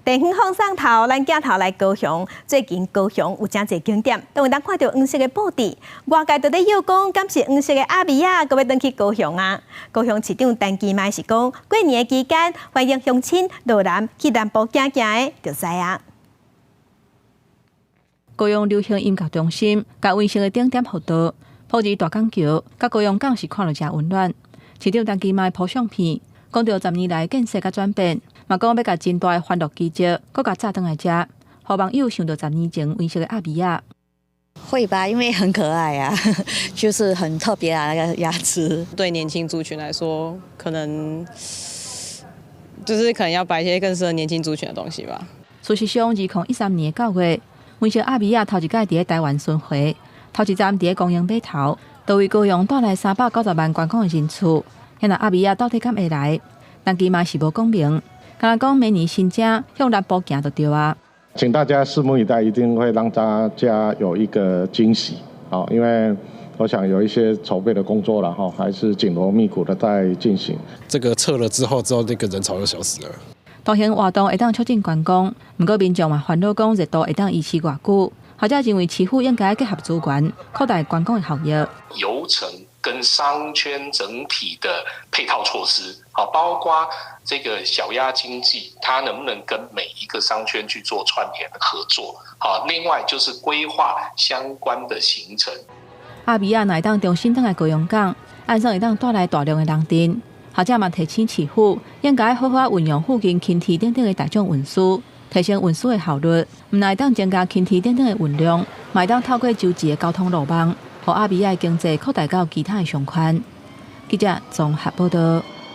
電影放送頭，咱鏡頭來高雄。最近高雄有誠濟景點，都會當看著黃色的布置。外界都咧臆講，敢是黃色的鴨米仔，閣欲轉去高雄啊？高雄市長陳其邁是講，過年的期間歡迎鄉親落南去南部行行的，就知啊。高雄流行音樂中心，共溫馨的頂點活動，布置大港橋，佮高雄港是看著誠溫暖。市長陳其邁鋪相片，講著10年來建設佮轉變。嘛講欲共真大的歡樂奇蹟，閣共載轉來遮，予網友想著10年前黃色的鴨米仔。會吧，因為很可愛啊，就是很特別啊，那個鴨子。對年輕族群來說，可能就是可能要擺一些更適合年輕族群的東西吧。事實上，2013年9月，黃色鴨米仔頭一擺佇咧台灣巡迴，頭一站佇咧光榮碼頭，就為高雄帶來390萬觀光的人次。遐若鴨米仔到底敢會來？陳其邁是無講明。敢若講明年新正向南部行就對啊！請大家拭目以待，一定會讓大家有一個驚喜，哦，因為我想有一些籌備的工作了哈，還是緊鑼密鼓的在進行。這個撤了之後，之後那個人潮就消失了。大型活動會當促進觀光，毋過民眾嘛煩惱講熱度會當維持偌久，學者認為市府應該結合資源，擴大觀光的效益。遊程跟商圈整體的配套措施，好，包括這個小鴨經濟，它能不能跟每一個商圈去做串聯合作？好，另外就是規劃相關的行程。鴨米仔若會當重新轉來高雄港，按算會當帶來大量的人陣。學者嘛提醒市府應該好好運用附近輕鐵等等的大眾運輸，提升運輸的效率，毋但會當增加輕鐵等等的運量，嘛會當透過洲際的交通路網，予鴨米仔的經濟擴大到其他的商圈。記者綜合報道。